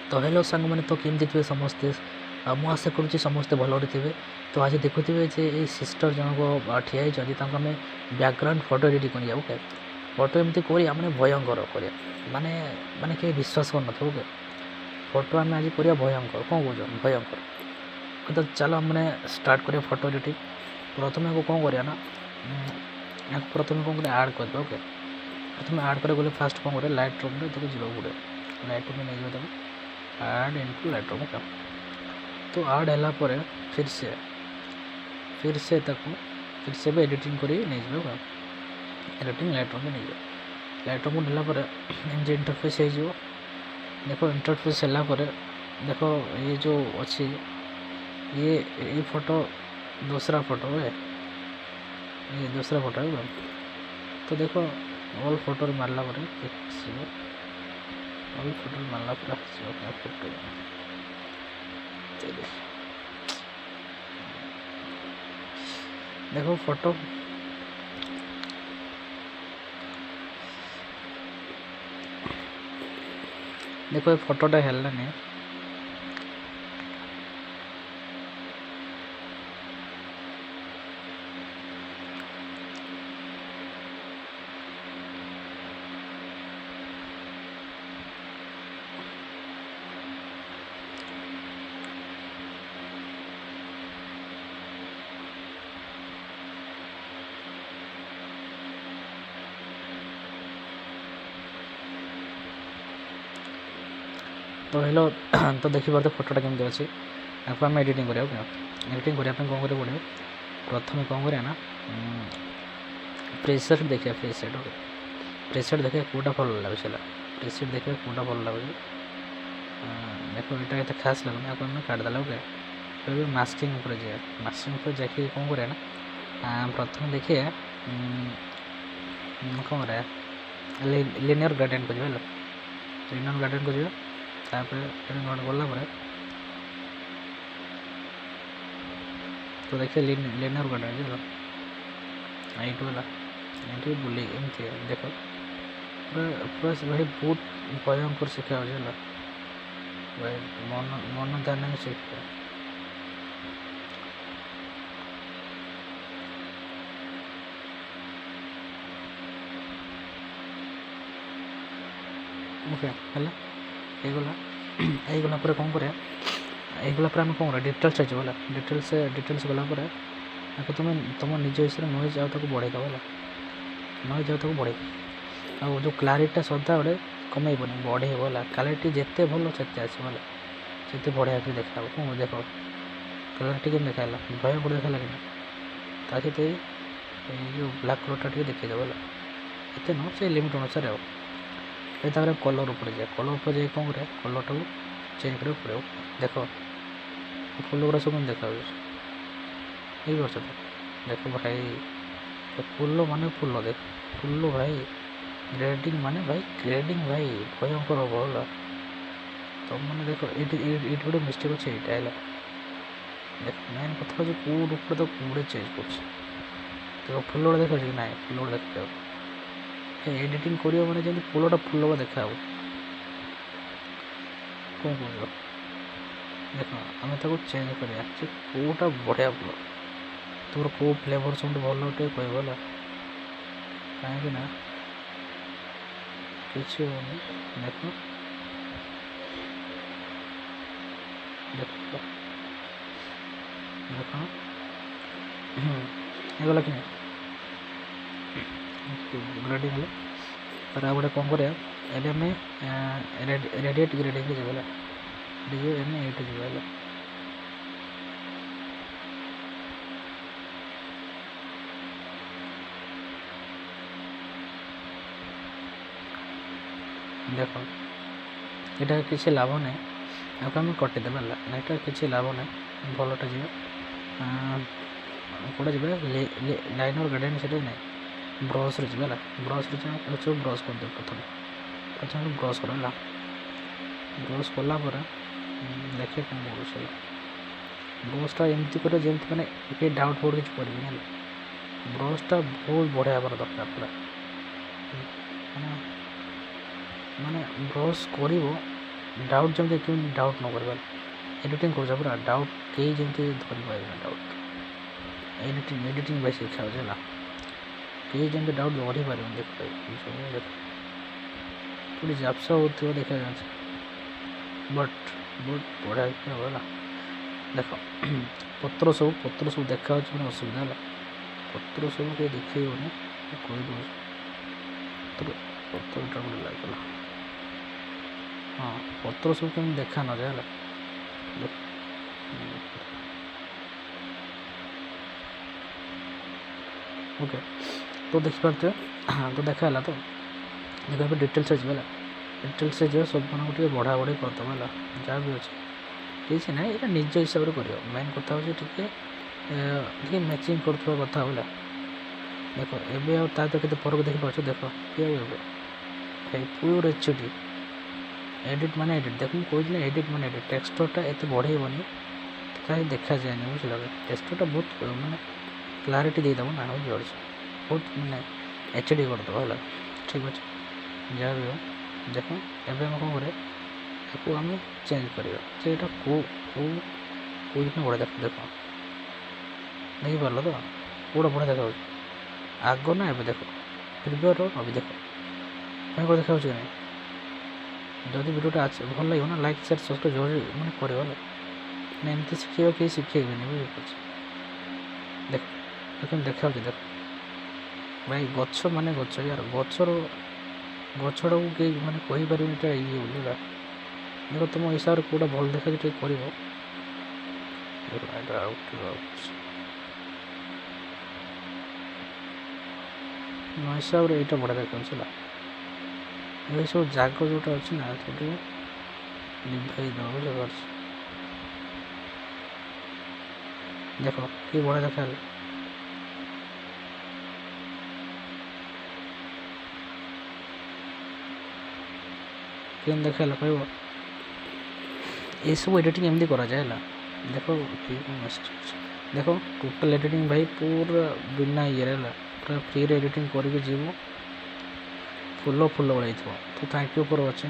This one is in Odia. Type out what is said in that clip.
ତ ହ୍ୟାଲୋ ସାଙ୍ଗମାନେ, ତ କେମିତି ଥିବେ ସମସ୍ତେ? ଆଉ ମୁଁ ଆଶା କରୁଛି ସମସ୍ତେ ଭଲରେ ଥିବେ। ତ ଆଜି ଦେଖୁଥିବେ ଯେ ଏଇ ସିଷ୍ଟର ଜଣକ ଠିଆ ହେଇଛନ୍ତି, ତାଙ୍କୁ ଆମେ ବ୍ୟାକଗ୍ରାଉଣ୍ଡ ଫଟୋ ଏଡ଼ିଟ୍ କରିବା। ଓକେ, ଫଟୋ ଏମିତି କରିବା ମାନେ ଭୟଙ୍କର କରିବା, ମାନେ ମାନେ କେହି ବିଶ୍ୱାସ କରୁନଥିବ। ଓକେ, ଫଟୋ ଆମେ ଆଜି କରିବା ଭୟଙ୍କର। କ'ଣ କହୁଛ? ଭୟଙ୍କର। ତ ଚାଲ ଆମେ ଷ୍ଟାର୍ଟ କରିବା ଫଟୋ ଏଡ଼ିଟିଂ। ପ୍ରଥମେ ଆକୁ କ'ଣ କରିବା ନା, ଆକୁ ପ୍ରଥମେ କ'ଣ କରିବା, ଆଡ଼୍ କରିବା। ଓକେ, ପ୍ରଥମେ ଆଡ଼୍ କରିବାକୁ ଗଲେ ଫାଷ୍ଟ କ'ଣ କରିବା, ଲାଇଟ୍ ରୁମ୍ରେ ତାକୁ ଯିବାକୁ ପଡ଼ିବ। ଲାଇଟ୍ ରୁମ୍ରେ ନେଇଯିବ ତାକୁ, add into light room. Okay, ତ ଆଡ଼୍ ହେଲା ପରେ ଫିର୍ ସେ ତାକୁ ଫିର୍ ସେ ବି ଏଡ଼ିଟିଂ କରି ନେଇଯିବେ। ଓକେ, ଏଡ଼ିଟିଂ ଲାଇଟ୍ ରୁମ୍ରେ ନେଇଯିବ। ଲାଇଟ୍ ରୁମ୍କୁ ନେଲା ପରେ ଏମିତି ଇଣ୍ଟରଫେସ୍ ହେଇଯିବ। ଦେଖ, ଇଣ୍ଟରଫେସ୍ ହେଲା ପରେ ଦେଖ, ଇଏ ଯେଉଁ ଅଛି, ଇଏ ଏଇ ଫଟୋ, ଦୂସରା ଫଟୋ है, ये दूसरा ଫଟୋ है। ତ ଦେଖ, ଅଲ୍ ଫଟୋରେ ମାରିଲା ପରେ ଆସିବ। ଅଲ୍ ଫଟୋରେ ମାରିଲା ପରେ ଆସିବ ଫଟୋ। ଦେଖ ଫଟୋ, ଦେଖ, ଏ ଫଟୋଟା ହେଲାନି। ତ ହ୍ୟାଲୋ, ତ ଦେଖିପାରୁଥିବେ ଫଟୋଟା କେମିତି ଅଛି। ତାକୁ ଆମେ ଏଡ଼ିଟିଂ କରିବା। ଏଡ଼ିଟିଂ କରିବା ପାଇଁ କ'ଣ କରିବାକୁ ପଡ଼ିବ? ପ୍ରଥମେ କ'ଣ କରିବା ନା, ପ୍ରିସେଟ୍ ଦେଖିବା। ପ୍ରିସେଟ୍, ଓକେ, ପ୍ରିସେଟ୍ ଦେଖିବା କେଉଁଟା ଭଲ ଲାଗୁଛି। ହେଲା, ପ୍ରିସେଟ୍ ଦେଖିବା କେଉଁଟା ଭଲ ଲାଗୁଛି। ଦେଖ, ଏଇଟା ଏତେ ଖାସ୍ ଲାଗୁନି, ଆକୁ ଆମେ କାଟିଦେଲା। ଓକେ, ଏବେ ମାସ୍କିଂ ଉପରେ ଯିବା। ମାସ୍କିଂ ଉପରେ ଯାଇକି କ'ଣ କରିବା ନା, ପ୍ରଥମେ ଦେଖିବା କ'ଣ କରିବା, ଲିନିୟର ଗ୍ରେଡ଼ିଏଣ୍ଟକୁ ଯିବା। ହେଲା, ଲିନିୟର ଗ୍ରେଡ଼ିଏଣ୍ଟକୁ ଯିବା। ତାପରେ ଗଲା ପରେ ତ ଦେଖିବା ଲିନିୟର ଗ୍ରେଡ଼ିଏଣ୍ଟ ହେଲା, ଏଇଠୁ ହେଲା, ଏଇଠି ବୁଲି ଏମିତି ଦେଖ, ପୁରା ପୁରା ଭାଇ ବହୁତ ଭୟଙ୍କର ଶିଖା ହେଉଛି। ହେଲା ଭାଇ, ମନ ମନ ଧ୍ୟାନ ଶିଖିବା। ଓକେ, ହେଲା, ହେଇଗଲା। ହେଇଗଲା ପରେ କ'ଣ କରିବା? ହେଇଗଲା ପରେ ଆମେ କ'ଣ କରିବା? ଡିଟେଲ୍ସ ହେଇଯିବ। ହେଲା, ଡିଟେଲ୍ସ ଗଲା ପରେ ତାକୁ ତୁମେ ତୁମ ନିଜ ହିସାବରେ ନଏଜ୍ ଆଉ ତାକୁ ବଢ଼େଇଦେବ। ହେଲା, ନଏଜ୍ ଆଉ ତାକୁ ବଢ଼େଇଦେବ, ଆଉ ଯେଉଁ କ୍ଲାରିଟିଟା ସଦାବେଳେ କମେଇବନି, ବଢ଼େଇବ। ହେଲା, କ୍ଲାରିଟି ଯେତେ ଭଲ ସେତେ ଆସିବ। ହେଲା, ସେତେ ବଢ଼ିଆ କରି ଦେଖାହେବ। କ'ଣ ଦେଖ, କ୍ଲାରିଟି କେମିତି ଦେଖାହେଲା? ଭୟଙ୍କର ଦେଖାହେଲା କି ନା? ତା ସହିତ ଏଇ ଯେଉଁ ବ୍ଲାକ୍ କଲର୍ଟା ଟିକେ ଦେଖେଇଦେବ। ହେଲା, ଏତେ ନୁହଁ, ସେଇ ଲିମିଟ୍ ଅନୁସାରେ। ଆଉ ଏ ତାପରେ କଲର୍ ଉପରେ ଯିବା। କଲର୍ ଉପରେ ଯାଇକି କ'ଣ କରିବା? କଲର୍ଟାକୁ ଚେଞ୍ଜ କରିବାକୁ ପଡ଼ିବ। ଦେଖ, ଫୁଲ ଗୁଡ଼ା ସବୁ କେମିତି ଦେଖାଯାଉଛି, ବୁଝିପାରୁଛ ତ? ଦେଖ ଭାଇ, ଫୁଲ ମାନେ ଫୁଲ, ଦେଖ ଫୁଲ ଭାଇ, ଗ୍ରେଡ଼ିଂ ମାନେ ଭାଇ, ଗ୍ରେଡ଼ିଂ ଭାଇ ଭୟଙ୍କର ହବ। ହେଲା, ତମମାନେ ଦେଖ, ଏଇଠି ଗୋଟେ ମିଷ୍ଟେକ୍ ଅଛି, ଏଇଟା ହେଲା। ଦେଖ, ମେନ୍ କଥା ହେଉଛି କେଉଁ ରୂପରେ ତ କେଉଁଟେ ଚେଞ୍ଜ କରୁଛି। ଦେଖ, ଫୁଲ ଗୁଡ଼ା ଦେଖାଯାଉଛି କି ନାଇଁ? ଫୁଲ ଗୁଡ଼ା ଦେଖାଯାଉ। ଏଡ଼ିଟିଂ କରିବ ମାନେ ଯେମିତି ଫୁଲଟା ଫୁଲ ଦେଖାହେବ। କ'ଣ କହୁଛ? ଦେଖ, ଆମେ ତାକୁ ଚେଞ୍ଜ କରିବା ଯେ କେଉଁଟା ବଢ଼ିଆ ଫୁଲ, ତୋର କେଉଁ ଫ୍ଲେଭର୍ ସବୁଠୁ ଭଲ ଟିକେ କହିବ। ହେଲା, କାହିଁକି ନା କିଛି ହେଉନି। ଦେଖ ଦେଖ ଦେଖ, ହେଇଗଲା କି ନାହିଁ? ଗ୍ରେଡ଼ିଂ ହେଲା। ତାପରେ ଆଉ ଗୋଟେ କ'ଣ କରିବା? ଏବେ ଆମେ ରେଡ଼ିଏଟ୍ ଗ୍ରେଡ଼ିଂରେ ଯିବା। ହେଲା, ଏଠି ଯିବା, ଆମେ ଏଇଠି ଯିବା। ହେଲା, ଦେଖ, ଏଇଟା କିଛି ଲାଭ ନାହିଁ, ଆକୁ ଆମେ କଟିଦେବା। ହେଲା, ଏଇଟା କିଛି ଲାଭ ନାହିଁ, ଭଲଟା ଯିବା। କେଉଁଟା ଯିବା? ଲାଇନର୍ ଗ୍ରେଡ଼ିଏଣ୍ଟ ସେଟା ନାହିଁ, ବ୍ରସ୍ରେ ଯିବା। ହେଲା, ବ୍ରସ୍ରେ ଯିବା, ସବୁ ବ୍ରସ୍ କରିଦେବ। ପ୍ରଥମେ ବ୍ରସ୍ କର। ହେଲା, ବ୍ରସ୍ କଲା ପରେ ଦେଖିବେ କ'ଣ କରୁଛି। ହେଲା, ବ୍ରସ୍ଟା ଏମିତି କରିବ ଯେମିତି ମାନେ କେହି ଡାଉଟ୍ ଫାଉଟ୍ କିଛି କରିବେନି। ହେଲା, ବ୍ରସ୍ଟା ବହୁତ ବଢ଼ିଆ ହେବାର ଦରକାର ପୁରା, ମାନେ ମାନେ ବ୍ରସ୍ କରିବ। ଡାଉଟ୍ ଯେମିତି କେମିତି ଡାଉଟ୍ ନ କରିବ। ଏଡ଼ିଟିଂ କରୁଛ ପୁରା ଡାଉଟ୍ କେହି ଯେମିତି ଧରିପାରିବେନି। ଡାଉଟ୍ ଏଡ଼ିଟିଂ, ଏଡ଼ିଟିଂ ଭାଇ ଶିଖା ହେଉଛି ହେଲା। କେହି ଯେମିତି ଡାଉଟ୍ ଧରିପାରିବେନି। ଦେଖ ସବୁ ଦେଖ, କୋଉଠି ଝାପ୍ସା ହେଉଥିବ ଦେଖାଯାଉଛି, ବଟ୍ ବହୁତ ବଢ଼ିଆ ହେବ ହେଲା। ଦେଖ, ପତ୍ର ସବୁ ଦେଖାଯାଉଛି, ମାନେ ଅସୁବିଧା ହେଲା। ପତ୍ର ସବୁ କେହି ଦେଖେଇବନି, ମୁଁ କହିଦେଉଛି। ପତ୍ରଟା ଗୋଟେ ଲାଗିଗଲା। ହଁ, ପତ୍ର ସବୁ କେମିତି ଦେଖା ନଯାଏ ହେଲା। ଦେଖ, ଓକେ, ତ ଦେଖିପାରୁଥିବେ ତ ଦେଖା ହେଲା। ତ ଦେଖ, ଏବେ ଡିଟେଲ୍ସରେ ଯିବା ହେଲା। ଡିଟେଲ୍ସରେ ଯିବା, ସବୁମାନଙ୍କୁ ଟିକେ ବଢ଼ା ବଢ଼ି କରିଦେବା ହେଲା। ଯାହା ବି ଅଛି, କିଛି ନାହିଁ, ଏଇଟା ନିଜ ହିସାବରେ କରିବ। ମେନ୍ କଥା ହେଉଛି ଟିକେ ଟିକେ ମ୍ୟାଚିଂ କରୁଥିବା କଥା ହେଲା। ଦେଖ, ଏବେ ଆଉ ତା ଭିତରେ କେତେ ଫରକ ଦେଖିପାରୁଛ? ଦେଖ କି ଆଉ ଏବେ ଭାଇ ପିଓର HD edit ମାନେ ଏଡ଼ିଟ୍। ଦେଖ, ମୁଁ କହିଥିଲି ଏଡ଼ିଟ୍ ମାନେ ଏଡ଼ିଟ୍। ଟେକ୍ସଚରଟା ଏତେ ବଢ଼େଇବନି, କାହିଁ ଦେଖାଯାଏନି, ବୁଝିଲ? ଟେକ୍ସଚରଟା ବହୁତ ମାନେ କ୍ଲାରିଟି ଦେଇଦେବ ନା, ବୁଝିପାରୁଛ? ବହୁତ ମାନେ HD କରିଦେବ ହେଲା। ଠିକ୍ ଅଛି, ଯାହା ବି ହଉ, ଦେଖ, ଏବେ ଆମେ କ'ଣ କରିବା? ତାକୁ ଆମେ ଚେଞ୍ଜ କରିବା ଯେ ଏଇଟା କେଉଁ ଜିନିଷ ବଢ଼ିଆ। ଦେଖ, ଦେଖ, ଦେଖିପାରିଲ ତ କେଉଁଟା ବଢ଼ିଆ ଦେଖାଯାଉଛି, ଆଗ ନା ଏବେ? ଦେଖ, ପ୍ରିଭିୟର ଏବେ ଦେଖ ଭାଇ, ଦେଖାଯାଉଛି କି ନାହିଁ? ଯଦି ଭିଡ଼ିଓଟା ଭଲ ଲାଗିବ ନା, ଲାଇକ୍, ସେୟାର, ସବସ୍କ୍ରାଇବ୍ ଜରୁରୀ ମାନେ କରିବ ହେଲା। ମାନେ ଏମିତି ଶିଖେଇବ, କେହି ଶିଖେଇବେନି, ବୁଝିପାରୁଛ? ଦେଖ, କେମିତି ଦେଖାଯାଉଛି ଦେଖ ଭାଇ। ଗଛ ମାନେ ଗଛ ୟାର, ଗଛଟାକୁ କେହି ମାନେ କହିପାରିବେନି ଏଇଟା ଇଏ ବୋଲି ହେଲା। ଦେଖ, ତୁମ ହିସାବରେ କେଉଁଟା ଭଲ ଦେଖାଯାଉଛି ଟିକେ କରିବ। ଦେଖ, ଏଇଟା ଆଉ ଟିକେ ଅଛି। ମୋ ହିସାବରେ ଏଇଟା ବଢ଼ିଆ ଦେଖାଯାଉଛି ହେଲା। ଏ ସବୁ ଜାଗ ଯେଉଁଟା ଅଛି ନା, ସେଠି ଲିଭେଇ ଦେବ, ବୁଝିପାରୁଛ? ଦେଖ କି ବଢ଼ିଆ ଦେଖାଗଲା। କେମିତି ଦେଖାଗଲା କହିବ? ଏସବୁ ଏଡ଼ିଟିଂ ଏମିତି କରାଯାଏ ହେଲା। ଦେଖ, କିଏ କ'ଣ ମେସେଜ୍ କରୁଛି ଦେଖ। ଟୋଟାଲ୍ ଏଡ଼ିଟିଂ ଭାଇ ପୁରା ବିନା ଇଏରେ ହେଲା, ପୁରା ଫ୍ରିରେ ଏଡ଼ିଟିଂ କରିକି ଯିବ, ଫୁଲ ଫୁଲ ଭଳିଆ ହେଇଥିବ। ତ thank you for watching.